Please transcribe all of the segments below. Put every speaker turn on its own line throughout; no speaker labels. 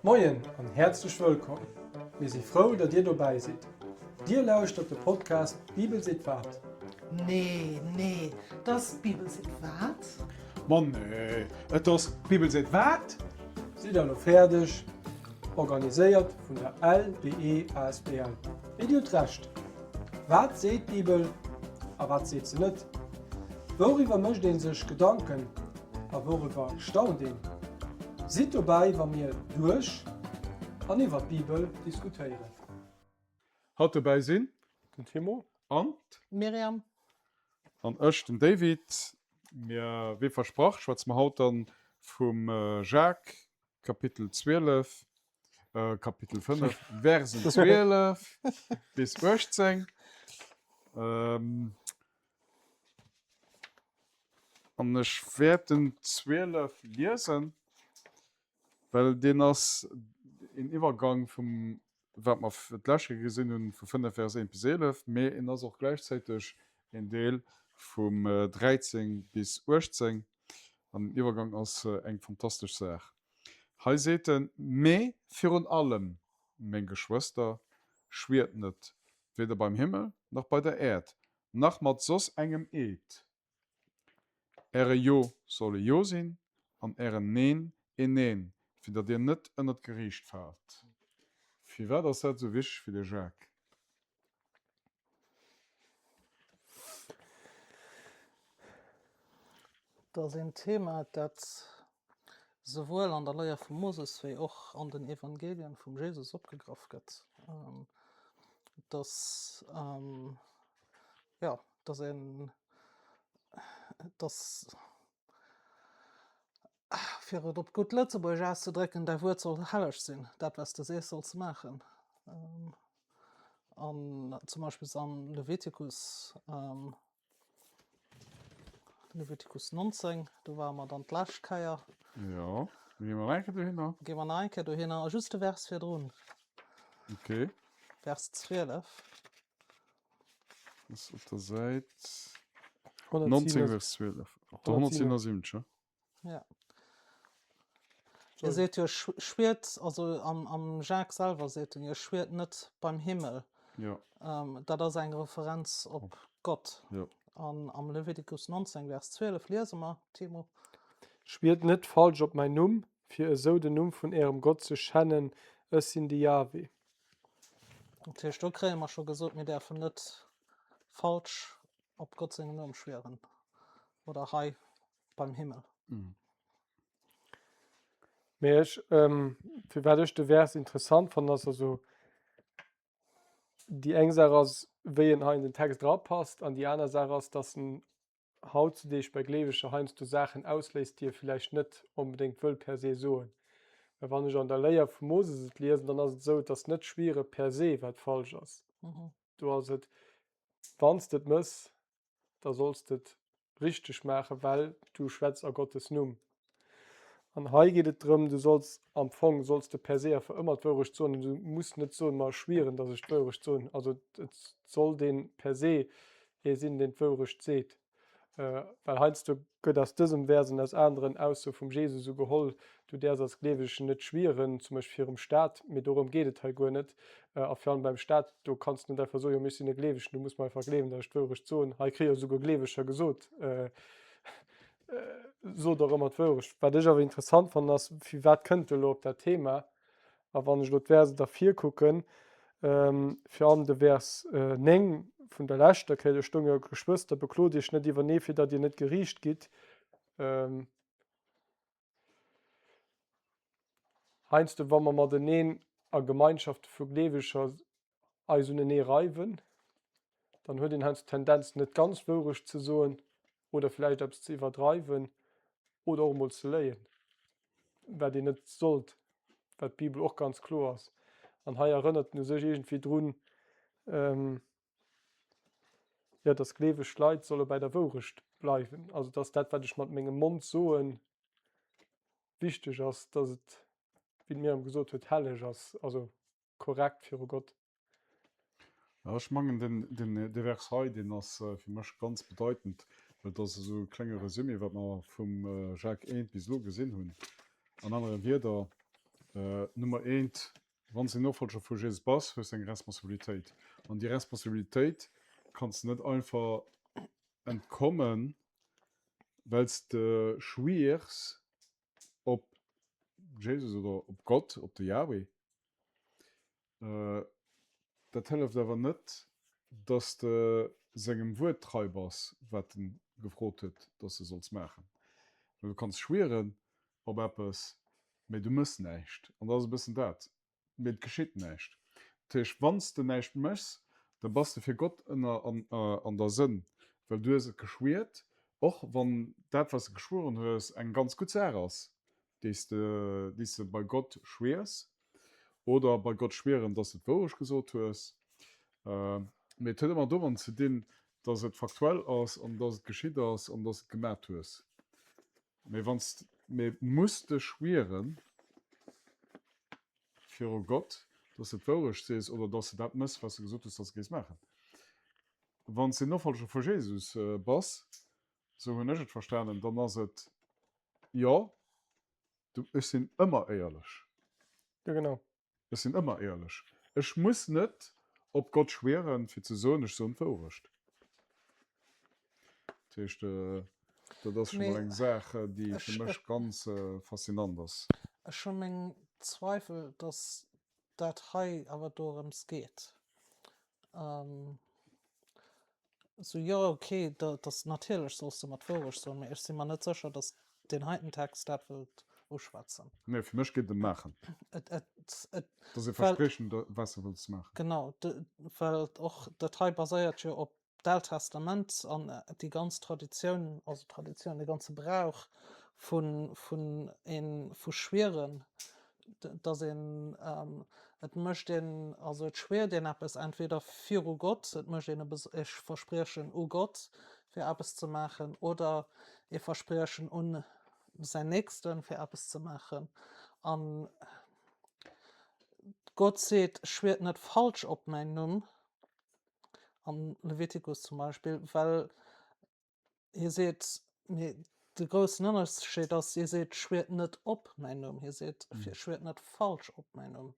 Moien an häerzlech wëllkomm! Mir si frou, datt Dir dobäi sidd. Dir lauschtert de Podcast D'Bibel seet wat?
Nee, nee, 't ass D'Bibel seet wat?
Ma nee, et ass D'Bibel seet wat?
Sidd der elo fäerdeg? Organiséiert vun der LBE asbl. Mee Dir hutt Recht. Wat seet d'Bibel a wat seet se net? Wouriwwer mécht ee sech Gedanken a wouriwwer staunt een? Sidd dobäi, wa mir duerch an iwwer d'Bibel diskutéieren.
Haut dobäi sinn.
Den Timo.
An.
D'Myriam.
An ech, den David. Mir, wéi versprach, schwätze mer haut dann vum Jacques, Kapitel 12, Kapitel 5, Versen 12 bis 18. An ech wäert den 12 liesen, well deen ass een Iwwergang vum wat mer d'lescht Kéier gesinn hunn, vu 5 Vers 1 bis 11, mee en ass och gläichzäiteg een Deel vum 13 bis 18. An den Iwwergang ass eng fantastesch Saach. Hei seet en, Mee virun allem, meng Geschwëster, schwiert net, weder beim Himmel nach bei der Äerd, nach mat soss engem Eed. Äre Jo soll e Jo sinn an ären Neen een Neen, fir datt dir net ënner d'Geriicht faalt. Firwat ass dat esou wichteg fir de Jacques?
Dat ass een Thema, dat souwuel an der Léier vum Moses wéi och an den Evangelien vum Jesus opgegraff gëtt, dass, jo, dass een, dass, fir et op gutt Lëtzebuergesch auszedrécken, däi Wuert soll helleg sinn, dat wat s de sees, solls de maachen. An zum Beispill am Levitikus, Levitikus 19, do ware mer dann d'lescht Kéier.
Jo, gi mer nach eng Kéier dohinner.
Gi mer nach eng Kéier dohinner, a just de Vers virdrun.
Okay.
Vers 12.
Ass op der Säit 19, Vers 12. Op der 177, ja.
Ja. Dir seet jo, schwiert, also am, am Jacques selwer seet en jo, schwiert net beim Himmel.
Ja.
Ähm, dat ass eng Referenz op
Op.
Gott.
Ja.
An am Levitikus 19, Vers 12 liese mer, Timo.
Schwiert net falsch op mäin Numm, fir esou den Numm vun ärem Gott ze schännen, ech sinn de Jahwe.
Dat heescht, do kréie mer scho gesot, mir däerfen net falsch op Gott sengem Numm schwieren. Oder hei beim Himmel.
Mhm.
Mee ech, ähm, firwat ech de Vers interessant fannen, ass also, déi eng Saach ass, wéi en hei in den Text erapasst, an déi aner Saach ass, dass en hautzudeeg bei Gleeweger heiansdo Saachen ausléist, déi e villäicht net onbedéngt wëll per se soen. Well wann ech an der Léier vum Moses et liesen, dann ass et esou, et ass net Schwiere per se, wat falsch ass.
Mhm.
Do ass et, wann s de et mëss, da solls de et richteg maachen, well du schwätz a Gottes Numm. An hei geet et drëm, du solls am Fong solls de per se einfach ëmmer d'Wourecht soen an du muss net soen, ma ech schwieren, datt ech d'Wourecht soen. Also et sollt ee per se ee sinn, deen d'Wourecht seet. Well heiansdo gëtt aus dësem Vers an aus aneren Aussoe vum Jesus esou geholl, Du däers als Gleewegen net schwieren, zum Beispill virum Staat, mee dorëm geet et hei guer net. A virun allem beim Staat, do kanns de net einfach soen, jo mee ech sinn e Gleewegen, du muss mer einfach gleewen, datt ech d'Wourecht soen. Hei kréie jo esouguer Gleeweger gesot, Sot och ëmmer d'Wourecht. Wat ech awer interessant fannen ass, firwat kënnt e elo op dat Thema? A wann ech elo d'Verse dervir kucken, virun allem de Vers 9 vun der leschter Kéier, do stoung jo, Geschwëster, beklot iech net iwwernee, fir datt dir net geriicht gitt. Heiansdo, wa mer mateneen a Gemeinschafte vu Gleeweger eis unenee reiwen, dann huet een heiansdo d'Tendenz, net ganz d'Wourecht ze soen oder vläicht eppes ze iwwerdreiwen oder och emol ze léien, wat een net sollt, wat d'Bibel och ganz kloer ass. An hei erënnert en u sech iergendwéi drun, jo, dass gleeweg Leit solle bei der Wourecht bleiwen, also dass dat, wat ech mat mengem Mond soen, wichteg ass, dass et, wéi d'Myriam gesot huet, helleg ass, also korrekt viru Gott.
Ja, ech mengen, den, den, dee Vers hei, deen ass fir mech ganz bedeitend, well et ass esou e klenge Resumé, wat mer vum Jacques I bis elo gesinn hunn. An anere Wierder. Nummer eent, Wann s de Nofolger vu Jesus bass, hues de eng Responsabilitéit. An déi Responsabilitéit kanns de net einfach entkommen, well s de schwiers op Jesus oder op Gott, op de Yahweh. Dat hëlleft awer net, dass de sengem Wuert trei bass, wat en gefrot huet, dass de solls maachen. Well du kanns schwieren op eppes, mee du méchs näischt. An dat ass e bëssen dat, mee et geschitt näischt. Dat heescht, wann s de näischt méchs, da bass de fir Gott ënner an der Sënn, well du hues et geschwiert, och wann dat, wat s de geschwueren hues, eng ganz gutt Saach ass, déi s de, déi s de bei Gott schwiers, oder bei Gott schwieren, dass de d'Wourecht gesot hues. Mee et huet ëmmer domat ze dinn, dass et faktuell ass an dass et geschitt ass an dass de et gemat hues. Mee wann s, mee muss de schwieren viru Gott, dass de d'Wourecht sees oder dass de dat méchs, wat s de gesot hues, dass de géifs maachen. Wann s de Nofolger vu Jesus bass, esou hunn ech et verstanen, dann ass et, jo, du, ech sinn ëmmer éierlech.
Jo, genau.
Ech sinn ëmmer éierlech. Ech muss net op Gott schwieren, fir ze soen, ech soen d'Wourecht. Dat heescht, dat ass scho mol eng Saach, déi fir mech ganz faszinant ass.
Ech hu meng Zweifel, dass dat hei awer dorëms geet. Sou, jo, ok, dat ass natierlech solls de mer d'Wourecht soen, mee ech si mer net sécher, datt deen heiten Text dat wëllt uschwätzen.
Nee, fir mech geet et ëm Maachen.
Et, et, et,
Dat ass e Verspriechen, wat s de wëlls maachen.
Genau, well och dat hei baséiert jo op d'Aalt Testament an déi ganz Traditioun, also Traditioun, de ganze Brauch vun, vun een, vu Schwieren, dass een, et mécht een, also et schwiert een eppes entweder viru Gott, et mécht een e Verspriechen u Gott, fir eppes ze maachen, oder e Verspriechen un säin Nächsten, fir eppes ze maachen. An Gott seet, Schwiert net falsch op mäin Numm, am Levitikus zum Beispill, well Hie seet, mee de groussen Ënnerscheed ass, hie seet, schwiert net op mäin Numm, hie seet, mm. schwiert net falsch op mäin Numm.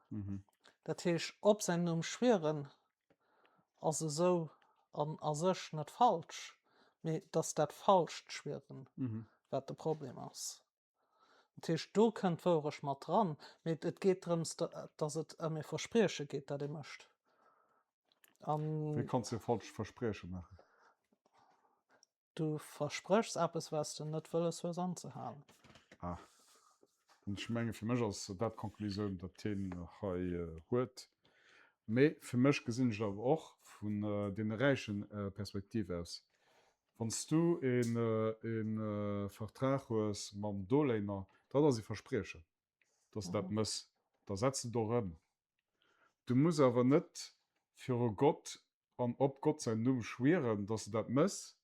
Mm -hmm. Dat heescht, op säin Numm schwieren ass esou an a sech net falsch, mee dass dat falscht Schwieren, mm -hmm. wat de Problem ass. Dat heescht, do kënnt d'Wourecht mat dran, mee et geet drëms, dass et ëm e Versprieche geet, dat ee mécht.
An Wéi kanns du e falscht Versprieche maachen?
Du verspréchs eppes, wat s de net wëlles hues anzehalen.
Ah. An ech menge fir mech ass dat d'Conclusioun, datt hien hei huet. Mee fir mech gesinn ech et awer och vun deene räiche Perspektiv aus. Wann s du e Vertrag hues mam Doléiner, dat ass e Verspriechen, dass de dat mëss, da setz de et och ëm. Du muss awer net viru Gott an op Gott säin Numm schwieren, dass de dat mëss,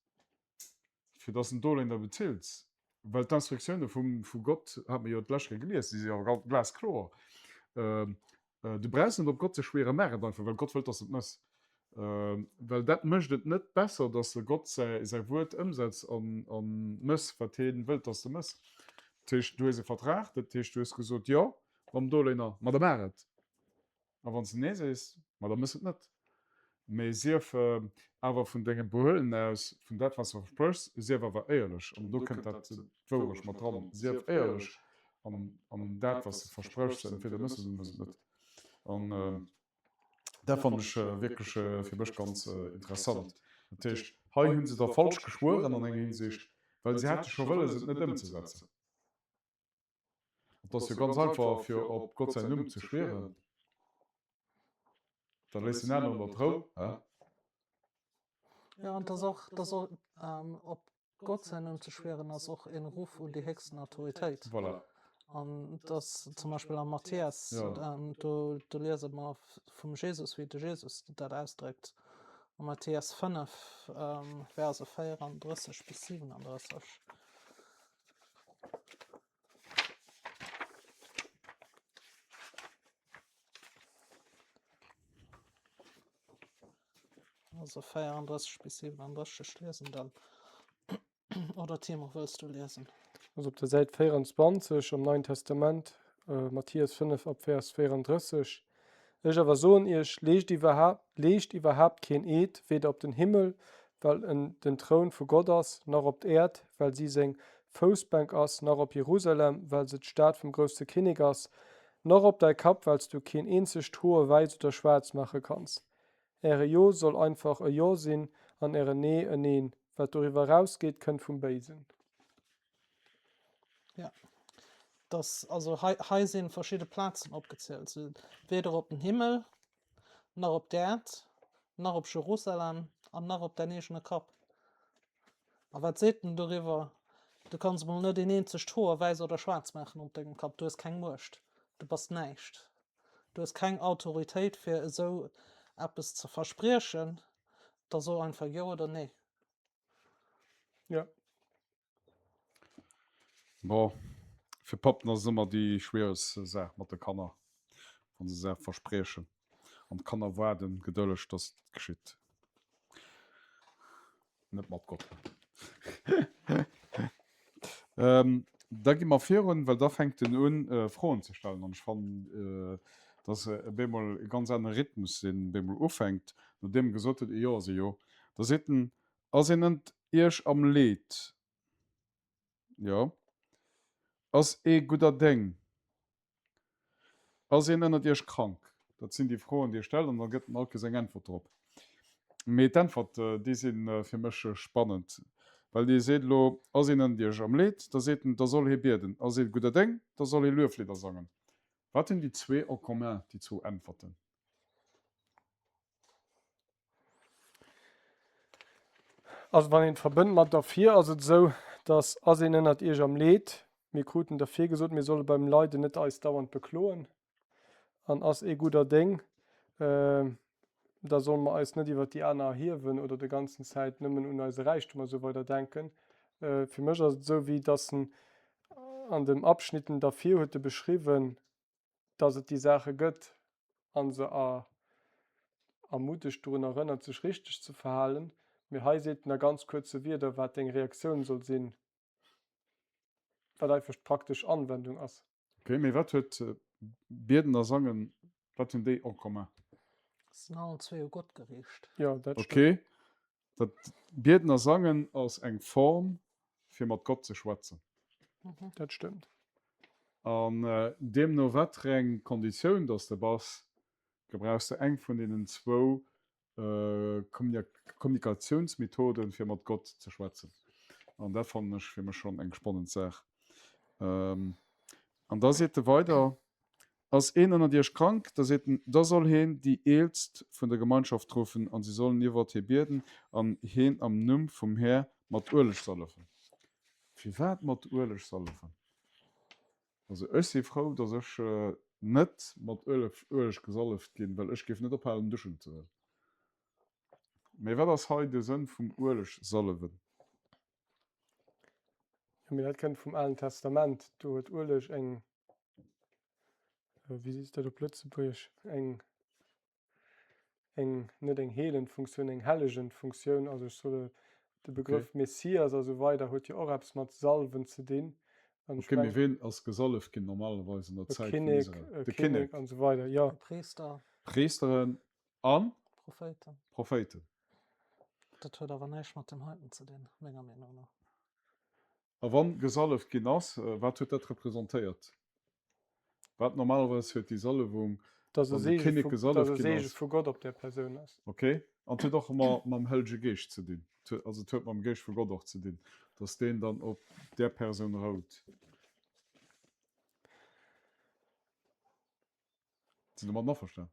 fir dass den Doléiner bezills. Well d'Instruktioune vu Gott, hat mir jo d'lescht Kéier gelies, déi si jo glaskloer. Du brauchs net op Gott ze schwieren, maach et einfach, well Gott wëllt, dass de et mëss. Well dat mécht et net besser, dass de Gott säi Wuert ëmsetz an mëss, wat hien wëllt, dass de mëss. Dat heescht, du hues e Vertrag, dat heescht, du hues gesot, Jo, mam Doléiner, ma da maach et. A wann s de Nee sees, ma da mëss et net. Mee sief awer vun dengem Behuelen aus, vun dat, wat s de verspréchs, sief awer éierlech. An do kënnt dat d'Wourecht mat dran. Sief éierlech an dat, wat s de verspréchs. Entweder mëss et oder mëss et net. An dat fannen ech wierklech fir mech ganz interessant. Dat heescht, hei hu se da falsch geschwueren an enger Hinsicht, well si hate scho wëlles, et net ëmzesetzen. Et ass jo ganz einfach fir op Gott säin Numm ze schwieren. Da léisst den aneren der d'Rou, hä?
Jo, an 't ass och, 't ass och, op Gott säin Numm ze schwieren ass och en Ruff un déi héchsten Autoritéit.
Voilà.
An 't ass zum Beispill am Matthäus, do, do liese mer vum Jesus, wéi de Jesus dat ausdréckt, am Matthäus 5, Verse 34 bis 37. Also 34 bis 37, ech liesen dann. Oder Timo, wëlls du liesen?
Also op der Säit 24 am Neien Testament. Matthäus 5 ab Vers 34, Ech awer soen iech, Leescht leescht iwwerhaapt keen Eed, weder op den Himmel, well en den Troun vu Gott ass, nach op d'Äerd, well si seng Foussbänk ass, nach op Jerusalem, well se d'Stad vum grousse Kinnek ass, nach op däi Kapp, well s du keen eenzegt Hoer wäiss oder schwaarz maache kanns. Äre Jo soll einfach e Jo sinn an ären Nee e Neen. Wat doriwwer erausgeet, kënnt vum Béisen.
Ja. Das, also hei, hei sinn verschidde Plazen opgezielt. So, weder op den Himmel, nach op d'Äerd, nach op Jerusalem an nach op däin eegene Kapp. A wat seet en doriwwer? Du kanns emol net een eenzegt Hoer wäiss oder schwaarz maachen op dengem Kapp. Du hues keng Muecht. Du bass näischt. Du hues keng Autoritéit fir esou eppes ze verspriechen. Da so einfach jo oder nee.
Ja.
Bon, fir Pappen ass et ëmmer déi schwieregst Saach mat de Kanner, wa se Saache verspriechen an d'Kanner waarden gedëlleg, dass et geschitt. Net mat Gott. Da gi mer virun, well da fänkt en un, Froen ze stellen. An ech fannen, dass e bemol e ganz anere Rhythmus, deen bemol ufänkt, nodeem e gesot huet, e Jo ass e Jo. Da seet en, Ass een ënnt iech am Leed? Jo. Ass ee gudder Déng? Ass een ënnert iech krank? Dat sinn déi Froen, déi e stellt, an da gëtt en all Kéiers eng Äntwert drop. Mee d'Äntwert, déi si fir mech spannend, well dee seet elo, Ass een ënnert iech am Leed? Da seet en, da soll hie bieden. Ass ee gudder Déng? Da soll hie Lueflidder sangen. Wat hunn déi zwee en commun, déi zwou Äntwerten?
Also wann een et verbënnt mat derfir, ass et esou, dass ass een ënnert iech am Leed, mir kruten derfir gesot, mir solle beim Leiden net eis dauernd bekloen, an ass ee gudder Déng, da solle mer eis net iwwert déi aner erhiewen oder de ganzen Zäit nëmmen un eise Räichtum a sou weider denken. Fir mech ass et esou, wéi dass en an dem Abschnitten derfir huet e beschriwwen, dass et déi Saache gëtt a se ermuddegt, dorun erënnert, sech richteg ze verhalen. Mee hei seet en a ganz kuerze Wierder, wat deng Reaktioun soll sinn, wat einfach d'praktesch Anwendung ass.
Ok, mee wat huet Bieden a Sangen, wat hunn déi en commun?
Sinn allen zwee u Gott geriicht.
Jo, dat
stëmmt. Ok, Dat Bieden a Sangen ass eng Form, fir mat Gott ze schwätzen.
Dat stëmmt.
An deemno wat fir eng Konditioun dass de bass, gebrauchs de eng vun deenen zwou Kommunikatiounsmethoden, fir mat Gott ze schwätzen. An dat fannen ech fir mech schonn eng spannend Saach. An da seet e weider, Ass een ënnert iech krank, da seet en, da soll heen déi Eelst vun der Gemeinschaft ruffen, an si sollen iwwert hie bieden an heen am Numm vum Här mat Ueleg sallefen. Firwat mat Ueleg sallefen? Also ech si frou, datt ech net mat Ueleg gesalleft ginn, well ech géif net ophalen duschen ze wëllen. Mee wat ass hei de Sënn vum Ueleg sallewen?
Jo, mee dat kënnt vum Alen Testament. Do huet Ueleg eng, wéi sees dat op Lëtzebuergesch, eng, eng, net eng heelend Funktioun, eng hellegend Funktioun. Also ech solle de Begrëff okay. Messias a sou weider huet jo och eppes mat Salwen ze dinn.
An okay, mee ween ass gesalleft ginn normalerweis an der Zäit vun
Israel? De Kinnek an sou weider, jo.
Priester.
Priesteren an?
Prophéiten.
Prophéiten.
Dat huet awer näischt mat deem heiten ze dinn, menger Meenung no.
A wann gesalleft ginn ass, wat huet dat representéiert? Wat normalerweis huet déi Sallewung,
Dass e wann de Sege Kinnek vu, dass gesalleft e ginn Sege ass. vu Gott op där Persoun ass.
Ok. An et huet och ëmmer mam Hëllege Geescht ze dinn. Et huet, also et huet mam Geescht vu Gott och ze dinn, dass deen dann op där Persoun rout. Sinn domadden averstan?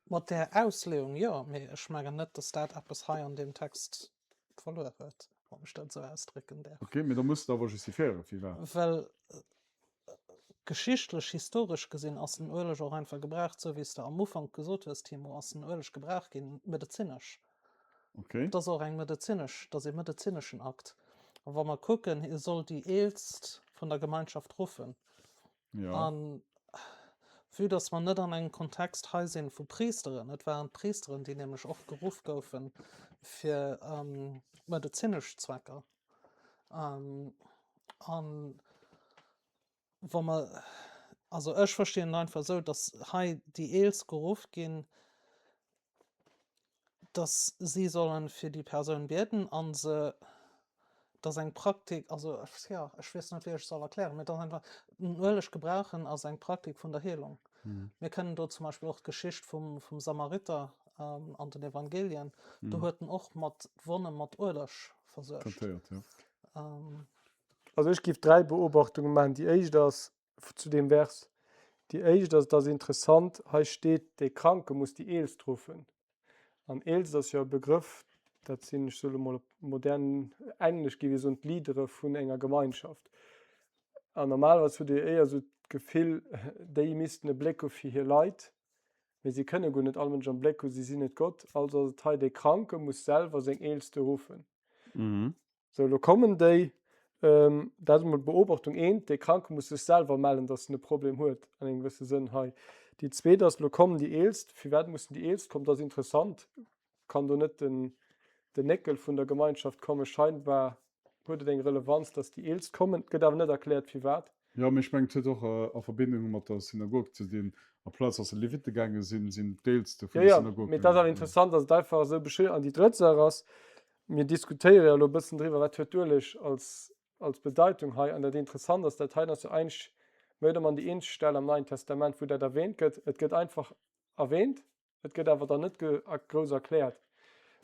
Mat där Ausleeung jo, mee ech mengen net, datt dat eppes hei an deem Text verluer huet, wann ech dat esou ausdrécken däerf.
Ok, mee da muss de awer justifiéieren, firwat.
Well geschichtlech, historesch gesinn ass den Ueleg och einfach gebraucht, esou wéi s de am Ufank gesot hues, Timo, ass den Ueleg gebraucht ginn medezinesch.
Ok.
Et ass och eng medezinesch, et ass ee medezineschen Akt. A wa mer kucken, hie soll déi Eelst vun der Gemeinschaft ruffen.
Ja.
An vue dass mer net an engem Kontext hei sinn vu Priesteren, et waren d'Priesteren, déi nämlech och geruff goufen fir ähm, medezinesch Zwecker. Ähm, an wa mer. Also ech verstinn et einfach esou, datt hei déi Eelst geruff ginn, datt si sollen fir déi Persoun bieden a se, datt eng Praktik, also jo, ech weess net wéi ech et soll erklären, mee datt einfach den Ueleg gebrauchen ass eng Praktik vun der Heelung. Mir kënnen do zum Beispill och d'Geschicht vum, vum Samariter an den Evangelien, do huet en och mat d'Wonne mat Ueleg versuergt.
Traitéiert, jo.
Also ech géif 3 Beobachtunge maachen. Déi éischt ass zu deem Vers, déi éischt ass, et ass interessant, hei steet, dee Kranke muss déi Eelst ruffen. An Eelst ass jo e Begrëff, dat sinn, ech soe lo mol op modern Englesch géif ee soen, d'Leadere vun enger Gemeinschaft. An normalerweis hutt Dir éier esou d'Gefill, déi missten e Bléck hu fir hir Leit, mee si kënne guer net all Mënsch am Bléck hu, si sinn net Gott. Also ass et hei, dee Kranke muss selwer seng Eelste ruffen. Sou, elo kommen déi. Dat ass emol d'Beobachtung eent, dee Kranke muss sech selwer mellen, datt en e Problem huet, an engem gewësse Sënn hei. Déi zweet ass, elo kommen déi Eelst. Firwat mussen déi Eelst kommen? Dat ass interessant. Kann do net den, den Néckel vun der Gemeinschaft kommen? Scheinbar huet et eng Relevanz, datt déi Eelst kommen. Et gëtt awer net erkläert, firwat.
Jo, mee ech mengen, et huet och a Verbindung mat der Synagog ze dinn. Aplaz datt se Levite gaange sinn, sinn d'Eelste vun
der
Synagog
gaangen. Jo, jo, mee et ass awer interessant, datt et einfach esou beschriwwen. An déi drëtt Saach ass, Mir diskutéiere jo elo e bëssen driwwer, wat huet d'Ueleg als, als Bedeitung hei. An dat Interessant ass, dat heiten ass jo eigentlech méi oder manner déi eenzeg Stell am Neien Testament, wou dat erwähnt gëtt. Et gëtt einfach erwähnt, et gëtt awer dann net grouss erkläert.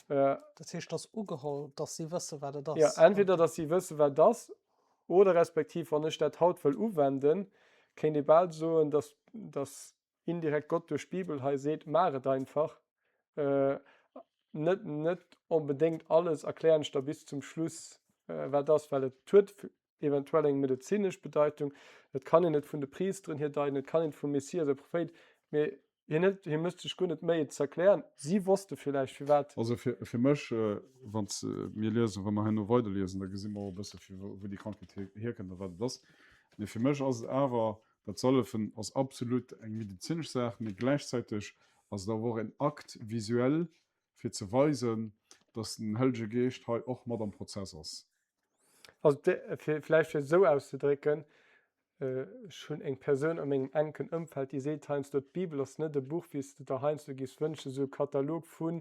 Dat heescht, et ass ugeholl, datt si wësse wat et ass.
Jo, entweder datt si wësse wat et ass, oder respektiv, wann ech dat haut wëll uwenden, kéint ee bal soen, datt, datt indirekt Gott duerch d'Bibel hei seet, maach et einfach. Net, net onbedéngt alles erklären ech der bis zum Schluss, wat ass, well et huet eventuell eng medezinesch Bedeitung, et kann een et vun de Priesteren hier deiten, et kann een et vum Messias a Prophéit, mee hien huet, hie mécht sech guer net d'Méi et ze erklären. Si wosste villäicht firwat.
Also fir, fir mech, wann mir liesen, wa mer herno weiderliesen, da gesi mer och e bësse fir wou déi Krankheet hierkënnt a wat et ass. Mee fir mech ass et awer Dat Sallefen ass absolut eng medezinesch Saach, mee gläichzäiteg ass et awer och en Acte visuel, fir ze weisen, dass den Hellege Geescht hei och mat am Prozess ass.
Also fir vläicht fir et esou auszedrécken, Ech hunn eng Persoun a mengem enken Ëmfeld, déi seet heiansdo, d'Bibel ass net e Buch, wéi s de der heiansdo giffs wënschen, esou e Katalog vun,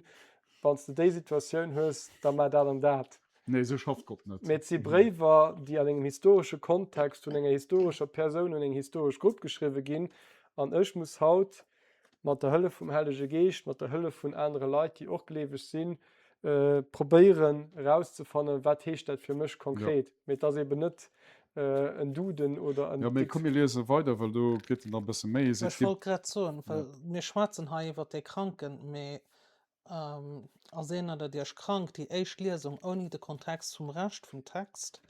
wann s de déi Situatioun hues, da maach dat an dat.
Nee, esou schafft Gott net.
Mee et si Bréiwer, déi an engem historesche Kontext vun enger historescher Persoun un eng historesch Grupp geschriwwe ginn. An ech muss haut mat der Hëllef vum Hellege Geescht, mat der Hëllef vun anere Leit, déi och gleeweg sinn, probéieren erauszefannen, wat heescht dat fir mech konkret. Mee et ass eben net en Duden oder en.
Jo, mee komm mir liese weider, well do gëtt en da e bësse méi.
Ech wollt grad soen, well mir schwätzen hei iwwert déi Kranken, mee Ass een ënnert Iech krank? Déi éischt Liesung ouni de Kontext vum Rescht vum Text,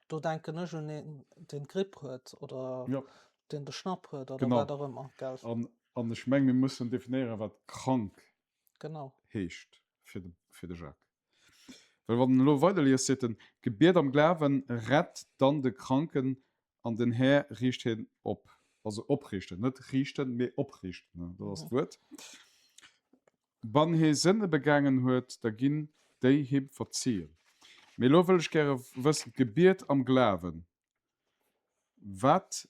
do denken ech un een, deen d'Gripp huet oder
Ja.
deen de Schnapp huet oder
Genau.
wat och ëmmer, gell?
An, an ech meng, mir mussen definéieren, wat krank
Genau.
heescht fir de, fir de Jacques. Well wann en elo weiderliest, seet en, Gebiet am Glawen rett dann de Kranken an den Här riicht hien op. Also opriichten, net riichten, mee opriichten, dat ass d'Wuert. Wann hee Sënne begaangen huet, da ginn déi him verzien. Mee elo wëll ech gäre wëssen, d'Gebiet am Glawen, wat,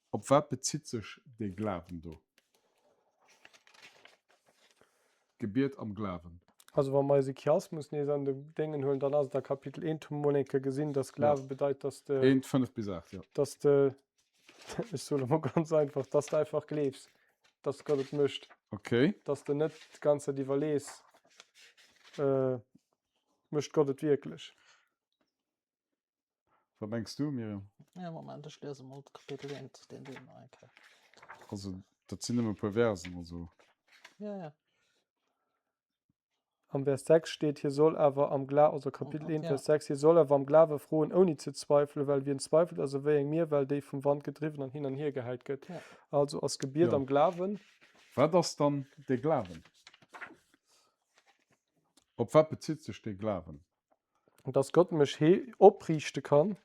op wat bezitt sech dee Glawen do? D'Gebiet am Glawen.
Also wa mer eise Chiasmus nees an de Déngen huelen, dann ass et a Kapitel 1, hu mer mol eng Kéier gesinn, dass Glawe bedeit, dass de.
1, 5 bis 8, jo.
Dass de, ech soe lo mol ganz einfach, dass de einfach gleefs, dass Gott et mécht.
Okay.
Dass de net d'ganz Zäit iwwerlees, mécht Gott et wierklech?
Wat mengs du, Myriam?
Ja, Moment, ech liese mol d'Kapitel 1, deen Deel nach eng Kéier.
Also, dat sinn nëmme e puer Versen, also.
Ja, ja.
Am Vers 6 steet, Hie soll awer am Gla-, also Kapitel 1, Vers 6, Hie soll awer am Glawe froen, ouni ze zweifelen, well wien zweifelt, ass ewéi eng Mierwell, déi vum Wand gedriwwen an hin an hier gehäit gëtt. Also ass Gebiet am Glawen.
Wat ass dann de Glawen? Op wat bezitt sech dee Glawen?
Dass Gott mech opriichte kann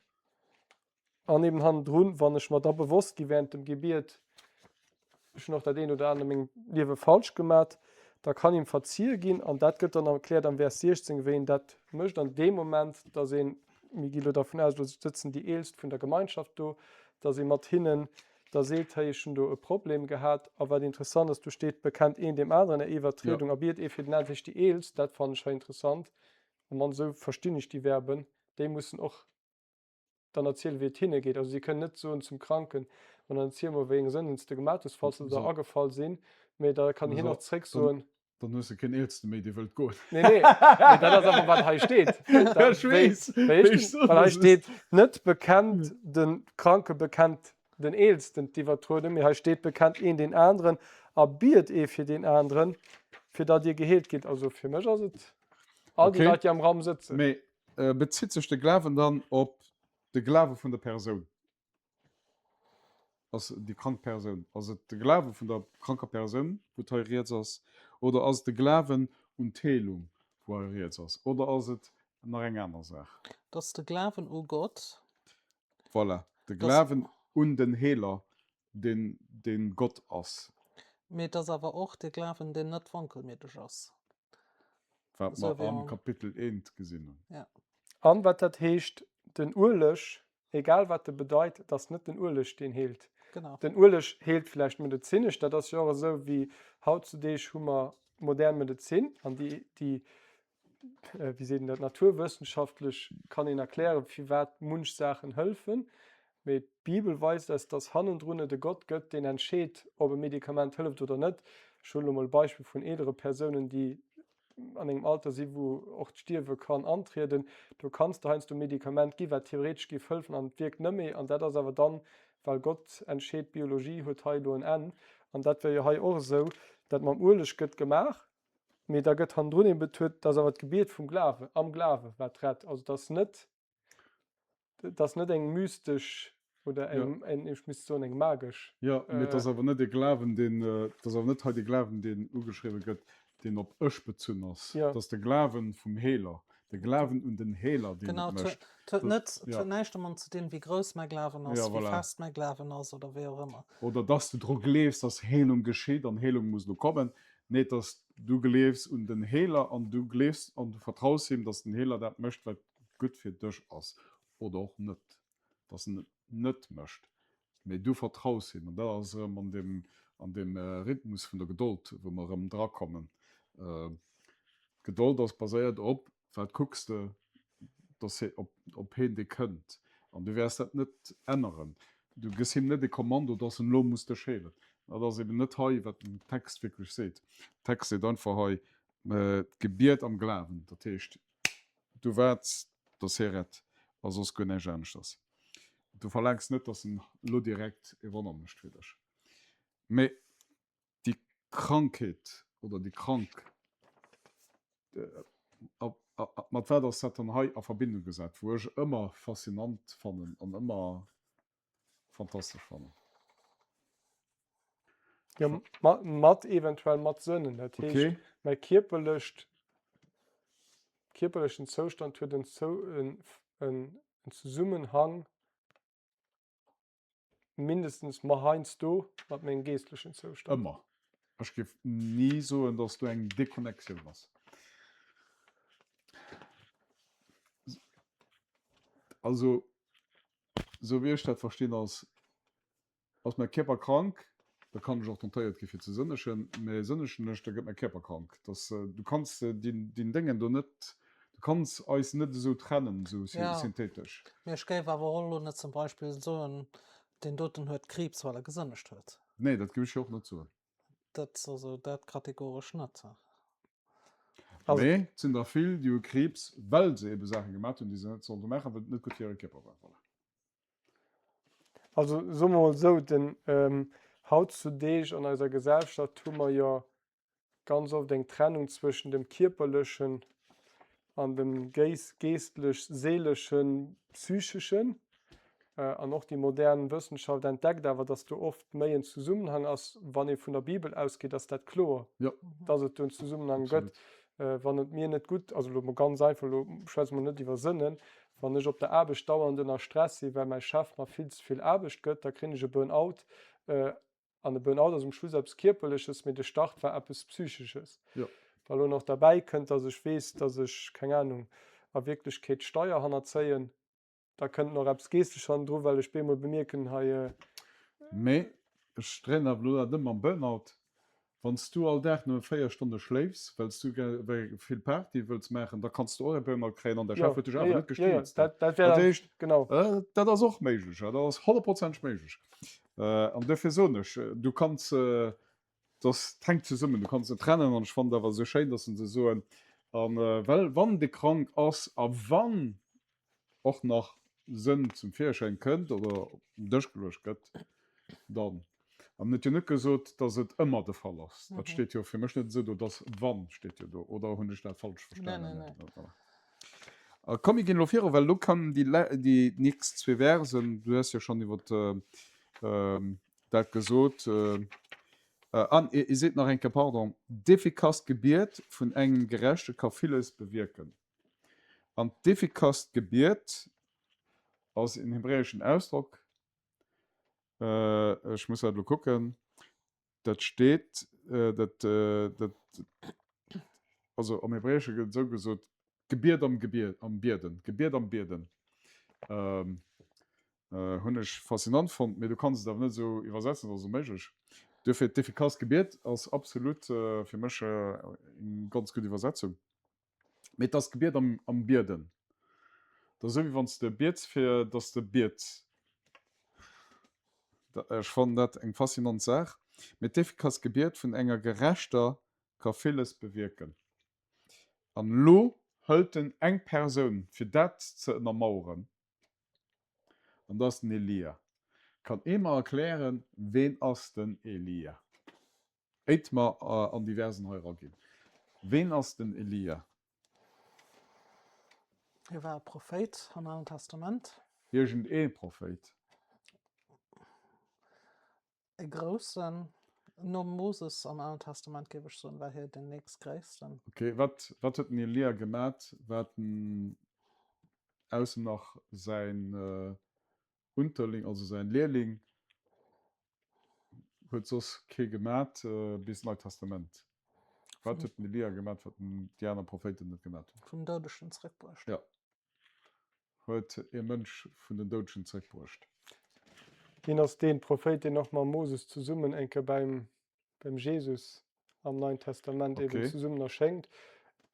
an eben hannendrun, wann ech mer da bewosst gi während dem Gebiet, ech hunn och dat eent oder anert a mengem Liewe falsch gemat, da kann him verzie ginn an dat gëtt dann erkläert am Vers 16, wéi een dat mécht an deem Moment, dass een, mir gi lo dervun aus, lo sëtzen déi Eelst vun der Gemeinschaft do, dass ee mat hinnen. Da seet, Hei, ech hunn do e Problem gehat. A wat interessant ass, do steet, Bekennt een deem aneren är Iwwertriedung a biet ee fir den aneren. Dat heescht, déi Eelst, dat fannen ech hei interessant, am Mann esou verstinn ech déi Verben, déi mussen och dann erzielen, wéi et hinne geet. Also si kënnen net soen zum Kranken, Ma dann erziel mol, wéi eng Sënden s de gemat hues, falls se der agefall sinn. Mee da kann hien och zréck soen.
Dann hues de keen Eelste méi, dee wëllt goen.
Nee, nee, mee dat ass awer, wat hei steet.
Ja, ech weess.
Wéi ech soen, well hei steet net bekennt de Kranke bekennt den Eelsten d'Iwwertrueden, mee hei steet bekennt een deen aneren a biet ee fir deen aneren, fir datt dir geheelt gitt. Also fir mech ass et all déi Leit, déi am Raum sëtzen.
Mee bezitt sech de Glawen dann op de Glawe vun der Persoun? Ass déi krank Persoun, ass et de Glawe vun der kranker Persoun, wou et hei rieds ass, oder ass et de Glawen un d'Heelung, wou hei rieds ass, oder ass et nach eng aner Saach?
Et ass de Glawen u Gott.
Voilà, de Glawen un den Heeler, deen dee Gott ass.
Mee et ass awer och de Glawen, deen net wankelmiddeg ass.
Wat mer am Kapitel eent gesinn hunn.
Ja.
An wat dat heescht, den Ueleg, egal wat e bedeit, et ass net den Ueleg, deen heelt.
Genau.
Den Ueleg heelt vläicht medezinesch, dat ass jo och esou wéi hautzudeeg hu mer modern Medezin an déi, déi, wéi seet een dat, naturwëssenschaftlech kann een erklären, firwat munch Saachen hëlfen. Mee d'Bibel weist eis, dass hannendrun et e Gott gëtt, deen entscheet, ob e Medikament hëlleft oder net. Ech huelen elo mol e Beispill vun eelere Persounen, déi an engem Alter si wou och d'Stierwe kann antrieden. Do kanns de heiansdo e Medikament gi wat theoretesch géif hëllefen an et wierkt net méi. An dat ass awer dann, well Gott entscheet, d'Biologie huet hei elo en Enn. An dat wär jo hei och esou, dat mam Ueleg gëtt gemaach, mee da gëtt hannendrun eben betuet, et ass awer d'Gebiet vum Glawe, am Glawe wat rett. Also et ass net Dat ass net eng mystesch oder eng, ja. eng, ech misst soen, eng magesch.
Ja, mee et ass awer net e Glawen, deen, et ass awer net hei de Glawen, deen ugeschriwwe gëtt, deen op ech bezunn ass.
Ja.
Et ass de Glawen vum Heeler, de Glawen un den Heeler, deen
Genau,
et
et huet,
mécht.
et huet net, et
Ja.
huet näischt domat ze dinn, wéi grouss mäi Glawen ass,
Ja,
wéi
voilà.
fest mäi Glawen ass oder wéi och ëmmer.
Oder dass du dru gleefs, dass Heelung geschitt an Heelung muss elo kommen. Nee, et ass, du gleefs un den Heeler an du gleefs an du vertraus him, dass den Heeler dat mécht, wat gutt fir dech ass oder och net, dass en et net mécht, mee du vertraus him. An dat ass erëm an deem, an deem Rhythmus vun der Gedold, wou mer erëm drakommen. D'Gedold ass baséiert op, wat kucks de, dass hie, op, op heen, dee kënnt. An du wäers dat net änneren. Du gëss him net e Kommando, dass en elo muss dech heelen. Dat ass eben net hei, wat den Text wierklech seet. Den Text seet einfach hei, d'Gebiet am Glawen, dat heescht, Du waarts, dass hie rett, a soss guer näischt aneschters. Du verlaangs net, dass en elo direkt e Wonner mécht fir dech. Mee déi Krankheet oder déi Krank, mat wat ass dat dann hei a Verbindung gesat, wou ech ëmmer faszinant fannen an ëmmer fantastesch fannen?
Jo, mat eventuell mat Sënnen. Dat heescht,
Okay.
mäi kierperlecht, kierperlechen Zoustand huet en, Zou, en, en, en Zesummenhang mindestens ma heiansdo mat mengem geeschtlechen Zoustand.
Ëmmer. Ech géif ni soen, dass do eng Deconnectioun ass. Also, esou wéi ech dat verstinn, ass, Ass mäi Kierper krank, da kann ech och tentéiert gi fir ze sënnegen, mä sënnegen ech, da gëtt mäi Kierper krank. Dass du kanns dien Déngen do net, du kanns eis net esou trennen, esou synthetesch.
Mee ech géif awer och elo net zum Beispill soen, deen doten huet Kriibs, well e gesënnegt huet.
Nee, dat géif ech jo och net soen.
Dat, also dat kategoresch net.
Also,
Mee et sinn der vill, déi hu Kriibs, well se ebe Saache gemat hunn, déi se net sollte maachen, well et net gutt fir hire Kierper war. Voilà.
Also soe mer mol esou, den hautzudeeg an eiser Gesellschaft hu mer jo ganz oft eng Trennung zwëschen dem kierperlechen an dem geestlech-seeleschen, psycheschen. An och déi modern Wëssenschaft entdeckt awer, dass do oft méi en Zesummenhang ass. Wann ee vun der Bibel ausgeet, ass dat kloer, dass et do en Zesummenhang gëtt. Wann et mir net gutt, also elo mol ganz einfach, elo schwätze mer net iwwer Sënnen, Wann ech op der Aarbecht dauernd ënner Stress sinn, well mäi Chef mer vill ze vill Aarbecht gëtt, da kréien ech e Burn-out. An e Burn-out ass um Schluss eppes Kierperleches, mee de Start war eppes Psychesches. Wa lo nach derbäi kënnt, dass ech weess, dass ech, keng Anung, a Wierklechkeet Steier hannerzéien, da kënnt nach eppes Geeschtleches hannendru, well ech bemol bemierken, hei.
Mee ech dréinen awer elo dat ëm mam Burnout. Wann s du all Dag nëmme 4 Stonne schléifs, well s du vill Party wëlls maachen, da kanns du och e Burnout kréien an däi Chef huet dech awer net gestriezt. Dat heescht, dat ass och méiglech, dat ass honnertprozenteg méiglech. An duerfir soen ech, du kanns, dat hänkt zesummen, du kanns net trennen. An ech fannen et awer esou schéin, dass se soen, a well wann de krank ass a wann och nach Sënn zum Virschäin kënnt oder op den Dësch geluecht gëtt, dann. An en huet jo net gesot, datt et ëmmer de Fall ass. Dat steet jo fir mech net esou do, datt wann steet jo do. Oder hunn ech dat falsch verstanen?
Nee, nee, nee.
A komm, mir ginn elo viru, well elo kommen déi, déi nächst zwee Versen. Du hues jo schonn iwwer dat gesot. An e seet nach eng Kéier, pardon, D'effikasst Gebiet vun engem Gerechte ka villes bewierken. An d'effikasst Gebiet ass en hebräeschen Ausdrock, ech muss dat elo kucken, dat steet, dat, dat, also am Hebräesche gëtt esou gesot, Gebiet am Gebiet, am Bieden, Gebiet am Bieden. Hunn ech faszinant fonnt, mee du kanns et awer net esou iwwersetzen, dat ass onméiglech. Duerfir, d'effikasst Gebiet ass absolut fir mech eng ganz gutt Iwwersetzung. Mee et ass d'Gebiet am, am Bieden. Dat ass esou, wéi wann s de biets, fir datt s de biets. Ech fannen dat eng faszinant Saach. Mee d'effikasst Gebiet vun enger Gerechter ka villes bewierken. An elo hëlt en eng Persoun, fir dat ze ënnermaueren, an dat ass den Elia. Kann ee mer erklären, ween ass den Elia? Éit mer an déi Versen hei eraginn, ween ass den Elia?
Hie war e Prophéit am Alen Testament.
Iergend ee Prophéit.
E groussen. Nom Moses am Alen Testament, géif ech soen, war hie den nächstgréissten.
Ok, wat, wat huet den Elia gemat, wat en ausser nach säin Unterling, also säin Lehrling, huet soss kee gemat bis d'Neit Testament. Wat huet den Elia gemat, wat déi aner Prophéiten net gemat hunn?
Vun Doudegen zréckbruecht.
Jo, huet ee Mënsch vun den Doudegen zréckbruecht.
Hien ass dee Prophéit, deen och mam Moses zesummen eng Kéier beim beim Jesus am Neien Testament eben
Okay.
zesummen erschéngt.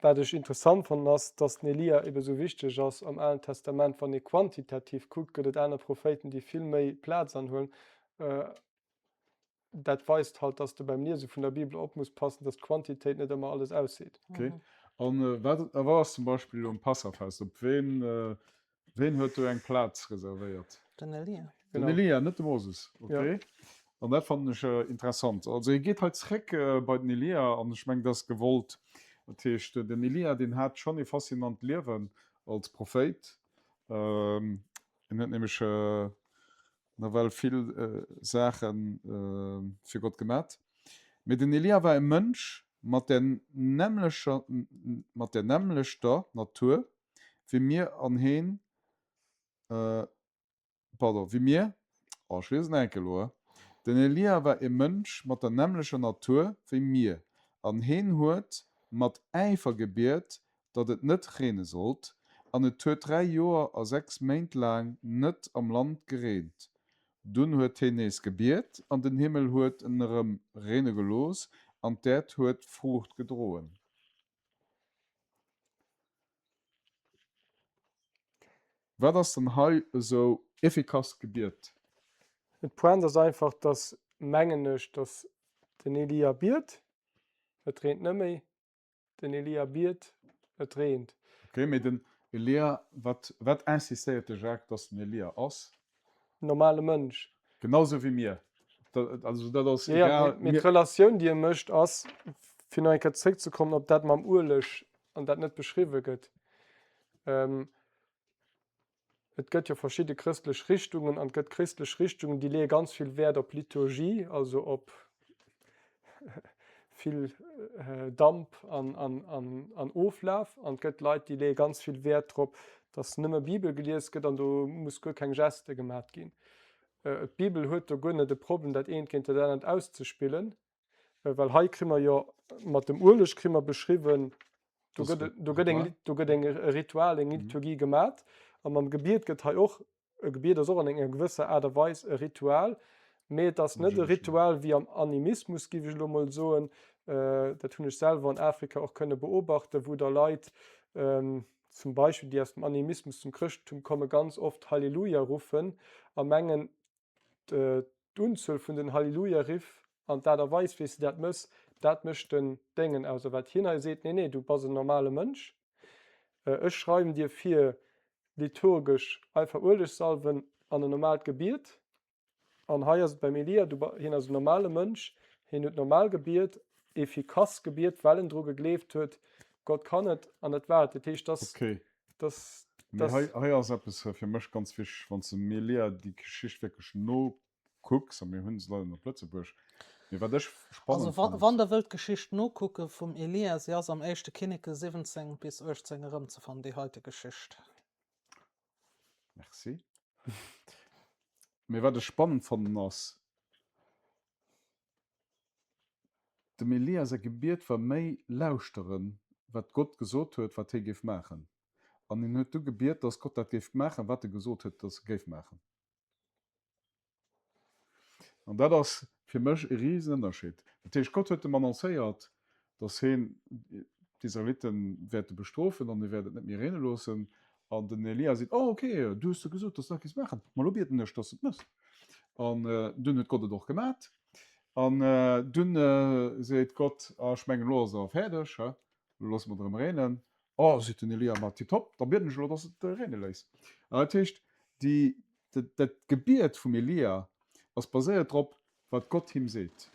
Wat ech interessant fannen ass, dass den Elia eben esou wichteg ass am Alen Testament. Wann ee quantitativ kuckt, gëtt et aner Prophéiten, déi vill méi Plaz anhuelen. Äh, dat weist halt, dass de beim Liese vun der Bibel op muss passen, dass d'Quantitéit net ëmmer alles ausseet.
Okay.
Mhm.
An äh, wat, a wat ass zum Beispill um Passafest? Op ween, äh, Ween huet do eng Plaz reservéiert?
Den Elia.
Den
Genau.
Elia, net de Moses.
Ja.
Okay. An dat fannen ech interessant. Also hie geet hei zréck bei den Elia an ech mengen, dat ass gewollt. Dat heescht, den Elia, deen hat schonn ee faszinant Liewen als Prophéit. En huet nämlech nawell vill Saache fir Gott gemat. Mee den Elia war e Mënsch mat der nämmlecher, mat der nämmlechter Natur wéi mir an heen, pardon, wéi mir, oh ech liesen nach eng Kéier elo, Den Elia war e Mënsch mat der nämmlecher Natur wéi mir, an heen huet mat Äifer gebiet, datt et net reene sollt, an et huet 3 Joer a 6 Méint laang net am Land gereent. Dunn huet heen nees gebiet, an den Himmel huet en erëm reene gelooss, an d'Äerd huet Fruucht gedroen. Wat ass dann hei esou effikasst Gebiet?
D'Pointe ass einfach, dass, mengen ech, dass den Elia biet, et reent net méi, den Elia biet, et reent.
Okay, mee den Elia, wat, wat insistéiert de Jacques, dass den Elia ass?
Normale Mënsch.
Genau sou wéi mir. Also dat ass
Ja, ja,
egal.
mee d'Relatioun, déi e mécht, ass, fir nach eng Kéier zréckzekommen op dat mam Ueleg an dat net beschriwwe gëtt. Ähm, et gëtt jo verschidde chrëstlech Richtungen an et gëtt christlech Richtungen, déi leeë ganz vill Wäert op Liturgie, also op vill Damp an Oflaf an et gëtt Leit, déi leeë ganz vill Wäert drop, datt nëmme Bibel gelies gëtt an do muss guer keng Geste gemat ginn. D'Bibel huet do guer net e Problem, dat eent géint dat anert auszespillen, well hei kri mer jo mat dem Ueleg kri mer beschriwwen, do gëtt, do gëtt eng, do gëtt eng Ritual, eng Liturgie gemat a mam Gebiet gëtt hei och E Gebiet ass och an enger gewësser Aart a Weis e Ritual. Mee et ass net e Ritual wéi am Animismus, géif ech elo mol soen. Dat hunn ech selwer an Afrika och kënne beobachten, wou da Leit zum Beispill, déi aus dem Animismus zum Chrëschtentum kommen, ganz oft Halleluja ruffen a mengen, d'Unzuel vun den Halleluja-Riff an d'Aart a Weis, wéi s de dat méchs, dat mécht den Déngen aus. A wat hien hei seet, Nee, nee, du bass en normale Mënsch, ech schreiwen dir vir liturgesch einfach Uelegsalwen an en normaalt Gebiet. An hei ass et beim Elia, du, hien ass en normale Mënsch, hien huet normal gebiet, efficace gebiet, well en dru gegleeft huet, Gott kann et, an dat war et. Dat heescht, dass,
Okay.
dass,
Mee
dass.
hei, hei ass eppes fir mech ganz wichteg, wann s de dem Elia déi Geschicht wierklech nokucks, a mir hunn se leider net op Lëtzebuerg, mee wat ech
Also
spannend
wa,
fannen.
wann Der wëllt d'Geschicht nokucke vum Elia, si ass am éischte Kinneke 17 bis 18 erëmzefannen, déi heite Geschicht.
Merci. Mee wat ech spannend fannen ass, dem Elia säi Gebiet war méi lauschteren, wat Gott gesot huet, wat hie géif maachen. An hien huet du gebiet, dass Gott dat géif maachen, wat e gesot huet, dass e géif maachen. An dat ass fir mech e Risenënnerscheed. Dat heescht, Gott huet em annoncéiert, datt hien d'Israelite wäerte bestrofen an e wäert et net méi reene loossen. An den Elia seet, Oh, okay, du hues jo gesot, datt s du dat géifs maachen, ma elo bieden ech, datt s du et méchs. An dunn huet Gott et och gemat. An dunn seet Gott, Ah, ech mengen, elo ass et awer fäerdeg, he, elo loosse mer et erëm reenen. Oh, seet den Elia, ma tiptop, da bieden ech elo, datt s du et reene léiss. An dat heescht, déi Dat Gebiet vum Elia ass baséiert drop, wat Gott him seet.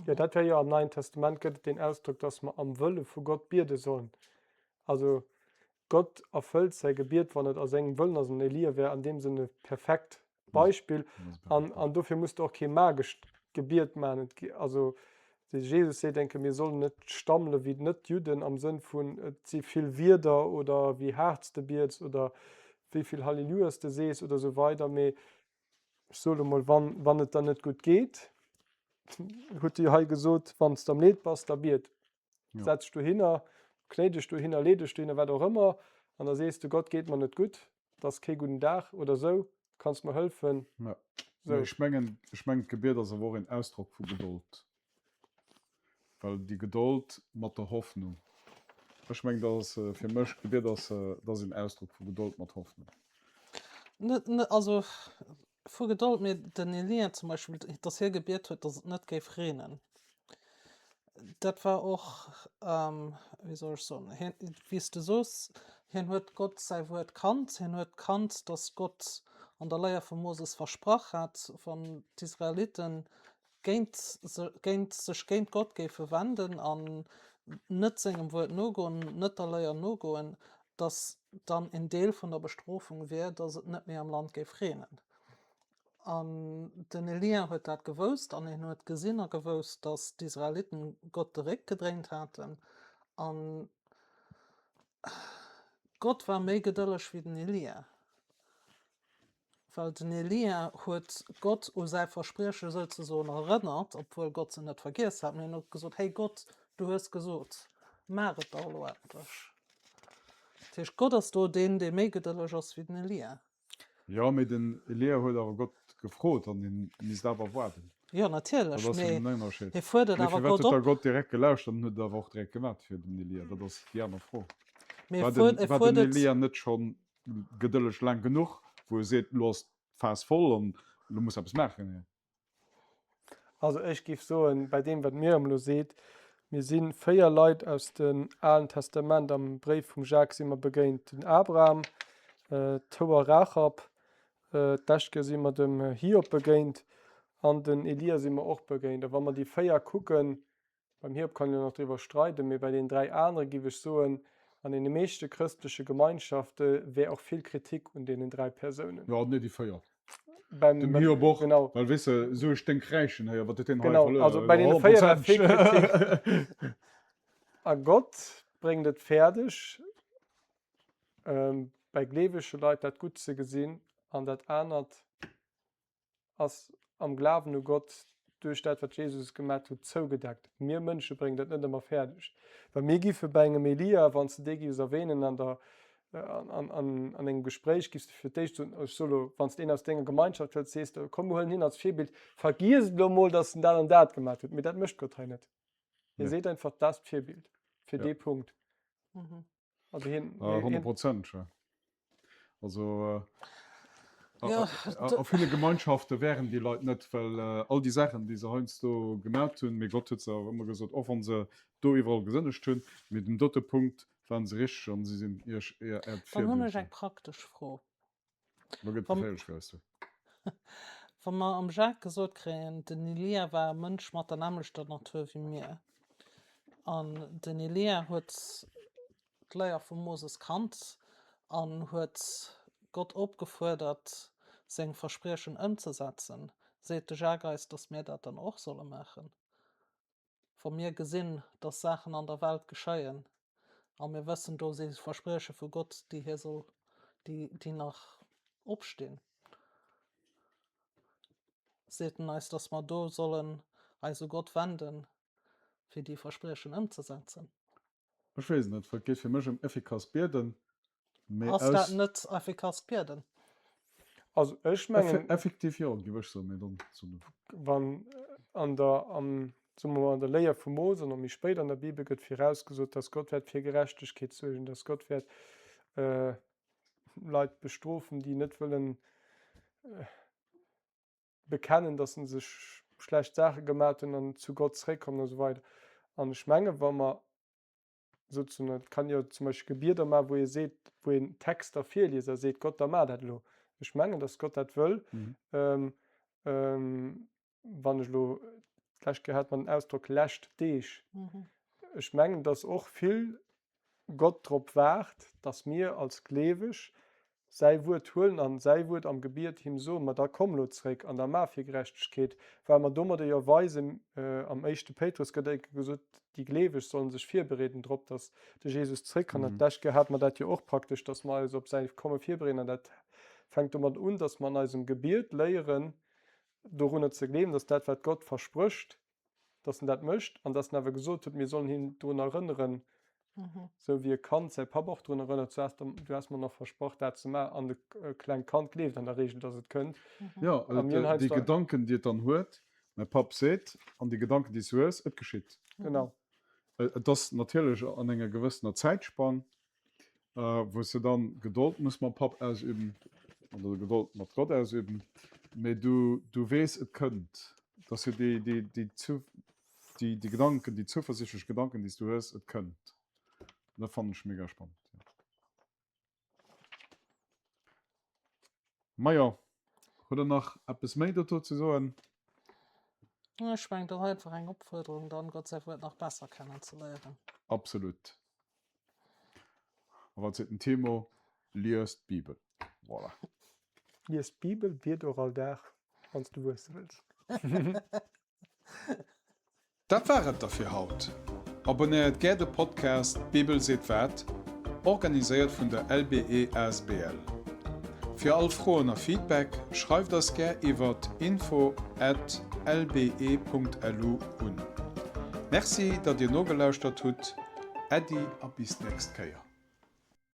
Jo, dat wär jo am Neien Testament gëtt et deen Ausdrock, dass mer am Wëlle vu Gott biede sollen. Also Gott erfëllt säi Gebiet, wann et a sengem Wëllen ass. An Elia wär an deem Sënn e perfekt Beispill. An, an dofir muss de och kee magescht Gebiet maachen. Et, also De Jesus seet enke, mir sollen net stammele wéi d'Net-Judden am Sënn vun et si vill Wierder oder wéi haart s de biets oder wéi vill Hallelujas de sees oder esou weider. Mee ech soe lo mol, wann, wann et der net gutt geet, huet de jo hei gesot, wann s de am Leed bass, da biet. Ja. Setz dech dohinner, knéi dech dohinner, lee dech dohinner, wat och ëmmer, an da sees de, Gott, geet mer net gutt, 't ass kee gudden Dag oder esou, kanns mer hëlfen?
Ja. Sou. Ech mengen, ech mengen d'Gebiet ass awer och een Ausdrock vu Gedold. Well déi Gedold mat der Hoffnung. Ech mengen, dat ass fir mech, d'Gebiet ass, dat ass een Ausdrock vu Gedold mat Hoffnung.
Net, net, also vu Gedold, mee den Elia zum Beispill, dass hie gebiet huet, dass et net géif reenen. Dat war och, wéi soll ech soen, hien, wéi s de soos, hien huet Gott säi Wuert kannt, hien huet kannt, datt Gott an der Léier vum Moses versprach hat, wann d'Israeliten géint se, géint sech géint Gott géife wenden an net sengem Wuert nogoen, net der Léier nogoen, datt dann en Deel vun der Bestrofung wier, datt et net méi am Land géif reenen. An den Elia huet dat gewousst, an hien huet gesinn a gewousst, datt d'Israeliten Gott de Réck gedréint haten. An Gott war méi gedëlleg wéi den Elia, well den Elia huet Gott u säi Versprieche souzesoen erënnert, obwuel Gott se net vergiess hat, mee hien huet gesot, Hey Gott, du hues gesot, maach et dach elo endlech. Dat heescht, Gott ass do deen, dee méi gedëlleg ass wéi den Elia.
Jo, mee den Elia huet awer Gott gefrot an hien misst awer waarden.
Jo, natierlech,
Dat ass
mee
den Ënnerscheed.
hie fuerdert
Mee
awer
firwat
Gott
huet da
op.
Gott direkt gelauschtert an huet et awer och direkt gemat fir den Elia? Dat ass déi aner Fro.
Mee
War
e fuer,
den,
e
war den
fuerdert.
Elia net scho gedëlleg laang genuch, wou e seet, elo ass d'Faass voll an elo muss eppes maachen?
Also ech géif soen, bei deem wat d'Myriam elo seet, mir si 4 Leit aus dem Alen Testament, am Bréif vum Jacques si mer begéint, den Abraham, d'Houer Rachab, d'lescht Kéier si mer dem Hiob begéint an den Elia si mer och begéint. A wa mer déi 4 kucken, Beim Hiob kann een jo nach driwwer streiden, mee bei den 3 anere giff ech soen, an deene meeschte chrëstleche Gemeinschafte wär och vill Kritik un deenen 3 Persounen.
Jo, nee, déi 4.
Beim,
Dem Hiob och,
genau.
well weess de, esou e Sténkräichen héier, wat huet deen hei
Genau,
verluer?
also bei deene 4 wär vill Kritik. A Gott bréngt et fäerdeg, bei gleewege Leit dat Gutt ze gesinn an dat anert ass am Glawen u Gott duerch dat, wat Jesus gemat huet, zougedeckt. Mir Mënsche bréngen dat net ëmmer fäerdeg. Well mir giffe bei engem Elia, wann s de dee giffs erwähnen an der. An, an, an engem Gespréich giffs de fir d'éischt soen, ech soe lo, wann s de een aus denger Gemeinschaft huels, sees de, komm mir huelen hien als Virbild, vergiess et elo mol, datt en dat an dat gemaat huet. Mee dat mécht Gott hei net. Hie seet einfach, dat ass d'Virbild fir dee Punkt.
Also hien, hien. 100%, ja. Also a ville Gemeinschafte wären déi Leit net, well all déi Saachen, déi se heiansdo gemat hunn, mee Gott huet se awer ëmmer gesot, och wann se do iwwerall gesënnegt hunn, mee dem dote Punkt waren se richteg an si sinn iech äert
Dann hunn ech eng praktesch Fro.
Lo gëtt geféierlech, weess du.
Wa mer am Jacques gesot kréien, den Elia war e Mënsch mat der nämmlechter Natur wéi mir, an den Elia huet d'Léier vum Moses kannt an huet Gott opgefuerdert, seng Verspriechen ëmzesetzen, seet de Jacques eis, datt mir dat dann och solle maachen? Wa mir gesinn, datt Saachen an der Welt geschéien a mir wëssen, do si Versprieche vu Gott, déi hie soll, déi, déi nach opstinn, seet en eis, datt mer do sollen eis u Gott wenden, fir déi Verspriechen ëmzesetzen.
Ech weess et net, well et geet fir mech ëm effikass Bieden,
mee Ass dat net effikasst Bieden?
Also ech mengen.
Effektiv jo, géif ech soen, mee dann so du.
Wann an der, am, soe mer mol, an der Léier vum Mose an och méi spéit an der Bibel gëtt virausgesot, dass Gott wäert fir Gerechtegkeet suergen, dass Gott wäert Leit bestrofen, déi net wëllen bekennen, dass se sech schlecht Saache gemat hunn an zu Gott zréckkommen a sou weider. An ech menge wa mer souzesoen, et kann jo zum Beispill Gebieder maachen, wou ee seet, wou een Texter virliest a seet, Gott, da maach dat elo. Ech mengen, dass Gott dat wëll. Wann ech elo, d'lescht Kéier hat mer den Ausdrock lescht Deeg. Ech mengen, dass och vill Gott drop waart, dass mir als Gleeweg säi Wuert huelen an säi Wuert am Gebiet him soen, Ma da komm elo zréck an da maach fir Gerechtegkeet, well mer domadder jo weisen, am éischte Péitrus gëtt enke gesot, déi Gleeweg sollen sech virbereeden drop, dass de Jesus zréckkann. An d'lescht Kéier hate mer dat jo och praktesch, dass mer eis op säi Komme virbereeden an dat fänkt domat un, dass mer an eisem Gebiet léieren, dorunner ze gleewen, dass dat, wat Gott versprécht, dass en dat mécht an dass en awer gesot huet, mir sollen hien drun erënneren, esou wéi e Kand säi Papp och drun erënnert, du has, du has mer nach versprach, dat ze maachen. An de klengt Kand gleeft an der Regel, dass et kënnt.
Jo, A mir hunn déi heiansdo. Gedanken, déi et dann huet, mäi Papp seet, an déi Gedanken, déi s du hues, et geschitt.
Genau.
Et ass natierlech an enger gewëssener Zäitspann, wou s de dann Gedold muss mam Papp ausüben oder Gedold mat Gott ausüben, mee du, du weess, et kënnt. Et ass jo déi, déi, déi, déi, déi Gedanken, déi zuversichtlech Gedanken, déi s du hues, et kënnt. An dat fannen ech mega spannend, jo. Majo, hutt der nach eppes méi dozou ze soen?
Ech mengen, dat ass einfach eng Opfuerderung, dann Gott säi Wuert nach besser kennenzeléieren.
Absolut. A wat seet den Timo? Lies d'Bibel. Voilà.
Lies d'Bibel, biet och all Dag, wann s du wuesse wëlls.
Dat war et da fir haut. Abonnéiert gär de Podcast D'Bibel seet wat, organiséiert vun der LBE asbl. Fir all Froen a Feedback schreift eis gär iwwert info at lbe.lu un. Merci, datt dir nogelauschtert hutt. Äddi a bis d'nächst Kéier.